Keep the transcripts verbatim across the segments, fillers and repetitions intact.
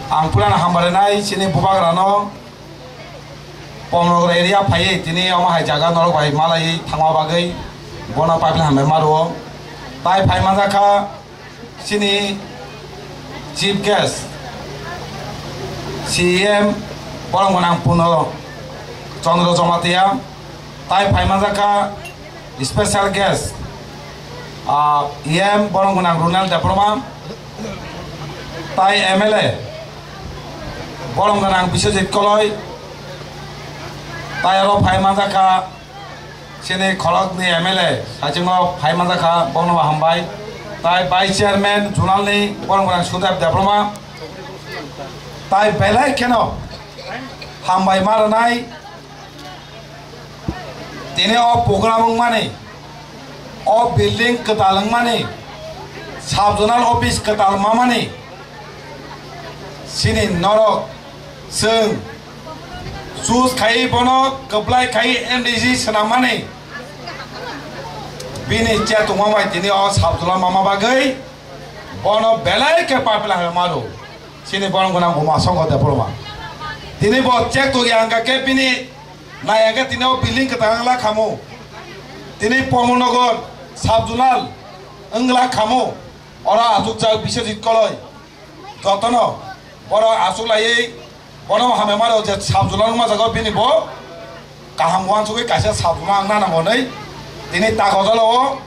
Ang purana hambarinai chini bubagrano Pomnagar area phaiwi tini omo hai jaga norok bai malaiwi thangma bagwi bono pipeline hambai ma rwo. Tai phai manjakha chini chief guest C E M borom gwnang Purno Chandra Jamatia, tai phai manjakha special guest, ah, E M borom gwnang Ronald Debbarma, tai M L A borom gwnang Biswajit Koloi, tai aro phai manjakha chini khoroknwi M L A saichungo phai manjakha, bono hambai, tai vice chairman zonalni borom gwnang Sudeb Debbarma, tai belai kheno hambai ma rwnai. Tini o program wngmani, o building kwtal wngmani, sub zonal office kwtal mamani, chini norok chwng choose khai bono kwplai khai M D C swnammani, bini chetongma bai tini o sub zonal mama bagwi bono belai khe pipeline hambai ma rwo. Chini borom gwnang Buma Songkor Debbarma. Tini bo check tongya hwnkha khe bini naiya khe tini o building kwtal wngla khamu. Tini Pomnagar sub zonal wngla khamu. Oro achukjak Biswajit Koloi. Jotono borok achuklaiwi bono hambai ma rwo je sub zonal wngma jaga bini bo kaham uansugwi kaisa sub zonal wngna nango hwnwi tini ta gojalo o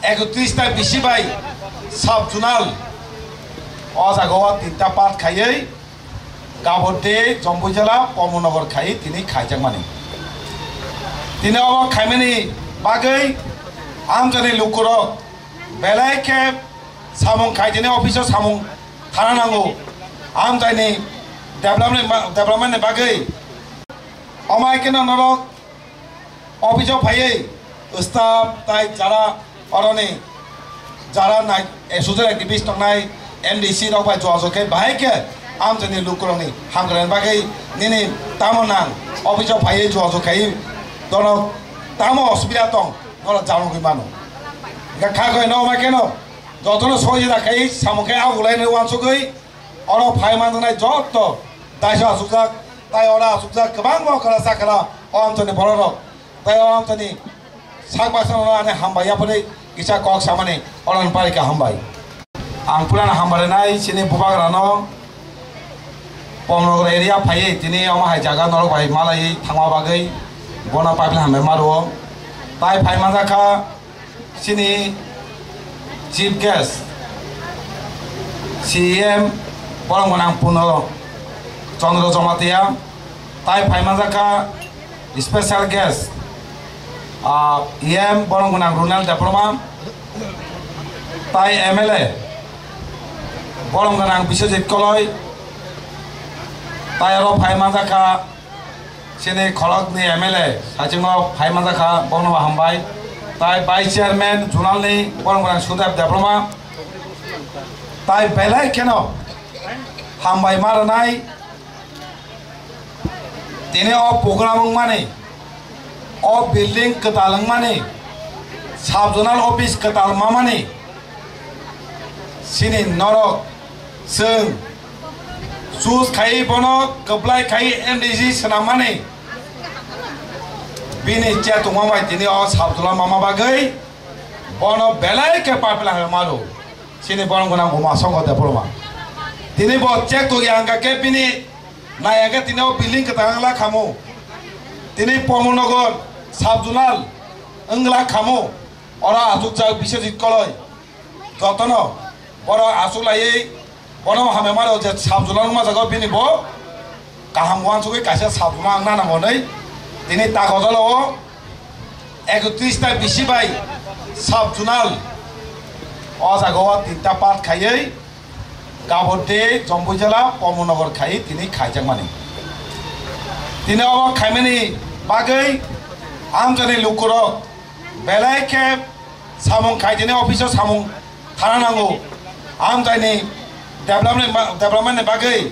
ekotris ta bisi bai sub zonal o jaga o tinta part khaiwi Gabon tei Jampuijala Pomnagar khaiwi tini khaijakmani. Tini omo khaimani bagwi amchaini lukurok belai khe samung khai tini office o samung thana nango. Amchaini development, development ni bagwi omo hai kheno norok office o phaiwi staff tai jara oroni jara nai, eh, social activist tongnai M D C rok bai jogajog khe bahai khe amchaini lukurokni hamkrai bagwi nini tamo nang office o phaiwi jogajog khai dono tamo osubida tong norok janogwi mano. Hingkhe kha khe no ma kheno jotono sohojita khai samung khe agulai nai uansugwi oro phai manjaknai joto daisa asukjak tai oro asukjak kwbangma okra chakra o amchaini bororok. Tai o amchaini sak baksa no ani hambai yapharwi kisa kok samani oro ni parika hambai. Ang purana hambarinai chini bubagrano Pomnagar area phaiwi tini omo hai jaga norok bai malaiwi thangma bagwi bono pipeline hambai ma rwo. Tai phai manjakha chini chief guest C E M borom gwnang Purno Chandra Jamatia, tai phai manjakha special guest, ah, E M borom gwnang Ronald Debbarma, tai M L A borom gwnang Biswajit Koloi, tai aro phai manjakha chini khoroknwi M L A saichungo phai manjakha, bono hambai, tai vice chairman zonalni borom gwnang Sudeb Debbarma, tai belai kheno hambai ma rwnai. Tini o program wngmani, o building kwtal wngmani, sub zonal office kwtal mamani, chini norok chwng choose khai bono kwplai khai M D C swnammani, bini chetongma bai tini o sub zonal mama bagwi bono belai khe pipeline hambai ma rwo. Chini borom gwnang Buma Songkor Debbarma. Tini bo check tongya hwnkha khe bini naiya khe tini o building kwtal wngla khamu. Tini Pomnagar sub zonal wngla khamu. Oro achukjak Biswajit Koloi. Jotono borok achuklaiwi bono hambai ma rwo je sub zonal wngma jaga bini bo kaham uansugwi kaisa sub zonal wngna nango hwnwi tini ta gojalo o ekotris ta bisi bai sub zonal o jaga o tinta part khaiwi Gabon tei Jampuijala Pomnagar khaiwi tini khaijakmani. Tini omo khaimani bagwi amchaini lukurok belai khe samung khai tini office o samung thana nango. Amchaini development, development ni bagwi